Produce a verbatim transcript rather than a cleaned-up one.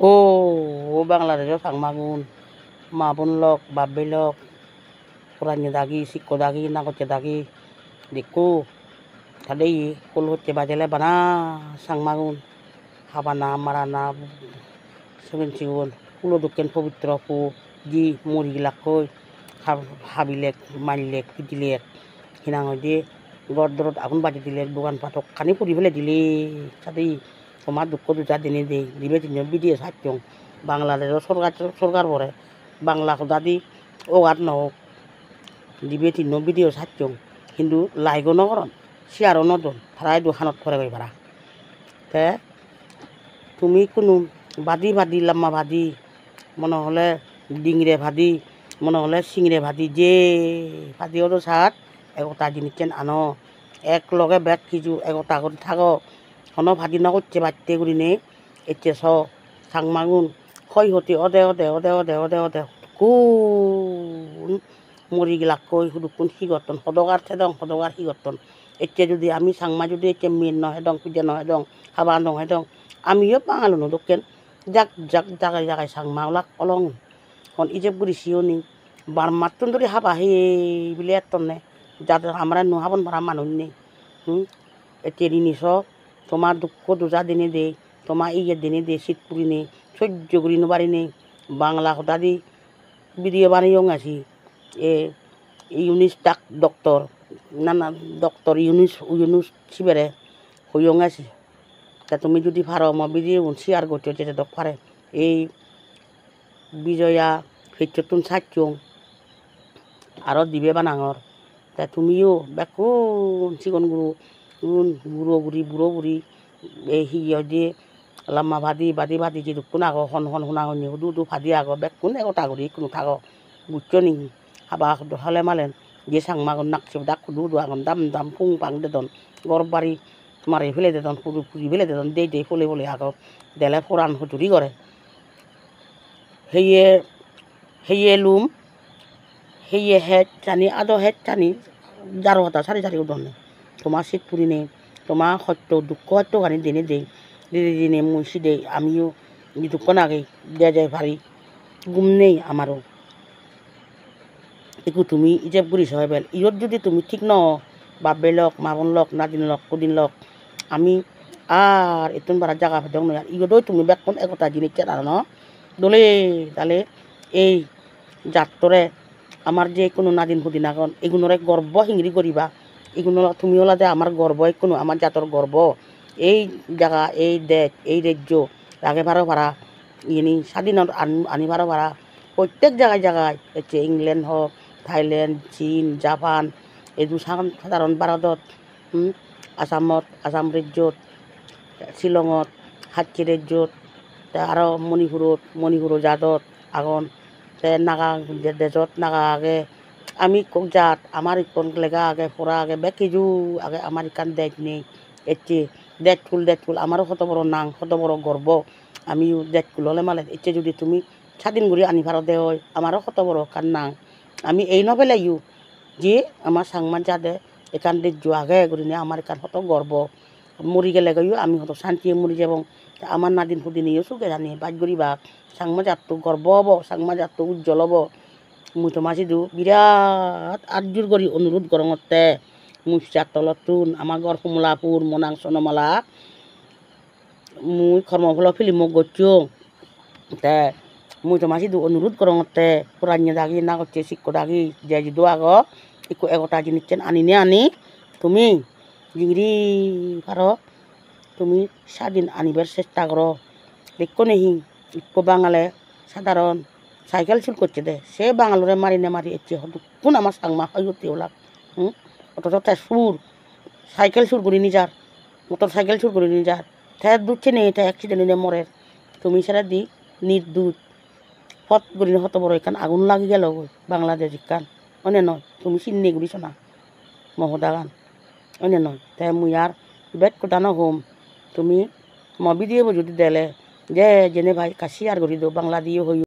O, o Bangladesh-o Changmagun, ma bon lok, bap bei lok, poranne dagi, sikko dagi, nagocche dagi, dekko, tade ye hul hocche bajele bana Changmagun, habana, marana, sigon sigon, hulo dokken pobitro po, ji mori gelakkoi, hab-, habilek, mallek, pidilek, hinang hoide, ghor dorot agun baji dilek, dogan pat hokkani puri fele dilek, tade ye. Toma dukko duja dinei de, dibe tinno video sacchong. Bangladesh-o sorkar, sorkar bore Bangla hodadi ogar no ok. Dibe tinno video sacchong. Hintu like-o no goron, share-o no don. Tara idu hanot pore goi para. Te tumi ikkunu badi badi, lamba badi, mone hole dingre badi, mone hole singre badi, je badi odo sat, ekota jinissen ano. Ek loge bek hiju ekota guri thago. Hono padi no gocche batte gurinei ecche so Changmagun hoi hoti ode ode ode ode ode ode hudukkun mori gelakkoi, hudukkun hi gotton, hodogar thedong, hodogar hi gotton. Ecche judi ami Changma judi ecche miyen no hedong, pije no hedong, haba no hedong, amiyo Bangaluno dokken jak jak jagai jagai Changma olak olong. Hon ijeb guri siyoni. Barmattun duri haba heye bile ettonne. Jadon amare no habon para manuj nei. Hmm? Ecche rini so, toma dukko duja dinei de, toma iye dinei de, sit purinei, sojjo guri no parinei, Bangla hodadi video baneyong asi. E, Yunus dak doctor, nana doctor Yunus, Yunus sibere hoyong asi. Te tumi judi paro mo video gun share goccho, jede dok pare. Ei Bijoya page-ottun sacchong, aro dibe banangor. Te tumiyo bekkun sigon guro, gun guro guri, buro buri, ei hi hoide, lamba badi, badi badi jedukkun agon, hon hon hona honni hudu hudu padi agon, bekkun ekota guri ekkunu thago. Buccho ni? Haba hudu hole malen, je Changmagun nak sebe dak hudu hudu agon, dam dam pung pang dedon, ghor bari mari fele dedon, puri puri fele dedon, dei dei pole pole agon, dele poran hujuri gore. Heye, heye lum, heye hej jani, ado hej jani, jaro hoda sari sari udonne. Toma sit purinei, toma hosto, dukko hosto gani dinei de, dinei dinei mui side, amiyo jidukkun age, de jai pari, gum nei amaro. Ikku tumi ijeb guri so ebel. Iyot judi tumi thik no o, bap bei lok, ma bon lok, nadin lok, hudin lok, ami ar ittun bara jaga pedong noi. Ar iyot oi tumi bekkun ekota jinissan aro no. Dole dale ei jattore, amar je ikkunu nadin hudin agon, igunore gorbo hingiri guriba. Igun olo, tumi olode amar gorbo ikkunu, amar jator gorbo. Ei jaga, ei dej, ei rejjo age paro para, iyeni sadinot an-, ani paro para. Prottek jagai jagai ecche, England hok, Thailand, Chin, Japan, edu sa-, sadharon Bharodot, hmm, Assamot, Assam rejjot, Shillongot, Hacchi rejjot, te aro Manipurot, Manipuro jadot agon, te Naga de-, dejot Naga age. Ami ikko jat, amar ikkon lega age, pora age, bek hiju age, amar ekkan dej nei. Ecche dejkul, dejkul, amaro hodo boro nang, hodo boro gorbo. Amiyo dejkul ole malen ecche judi tumi sadin guri ani parode oi, amaro hodo boro ekkan nang. Ami ei no peleyo je ama Changma jade ekkan dejjo age gurinei amar ekkan hodo gorbo. Mori gelegoyo ami hodo santiye mori jebong. Te ama nadin pudiniyo suge jani baj guribak. Changma jatto gorbo obo, Changma jatto ujjol obo. Mui toma sidu birat at jur guri onurot gorongotte. Mui pijat tolottun, ama ghor Komolapur, mo nang Sonomala. Mui Kormophulo film-o gocchong. Te mui toma sidu onurot gorongotte, poranne dagi, nagocche sikko dagi, je jidu ago, ikko ekota jinissen anine ani tumi jingiri paro, tumi sadin anibar chesta goro. Dekkone hi, ikko Bangale sadharon cycle sur gocche de, se Bangalore marine mari ecche, hodukkun ama Changma hoi utti olak. Hmm? Othocho te sur, cycle sur guri nijar, motor cycle sur guri nijar, te ducche nei, te accident oi morer. Tumi seredi nirduj pot gurinei hoto boro ekkan agun lagi gelogoi Bangladesh ekkan. One noi, tumi sinne guri sona mo hodagan. One noi, te mui ar bek hoda no hom. Tumi mo video bo judi dele, je jene pai ekka share guri do, Bangla diyo hoyo.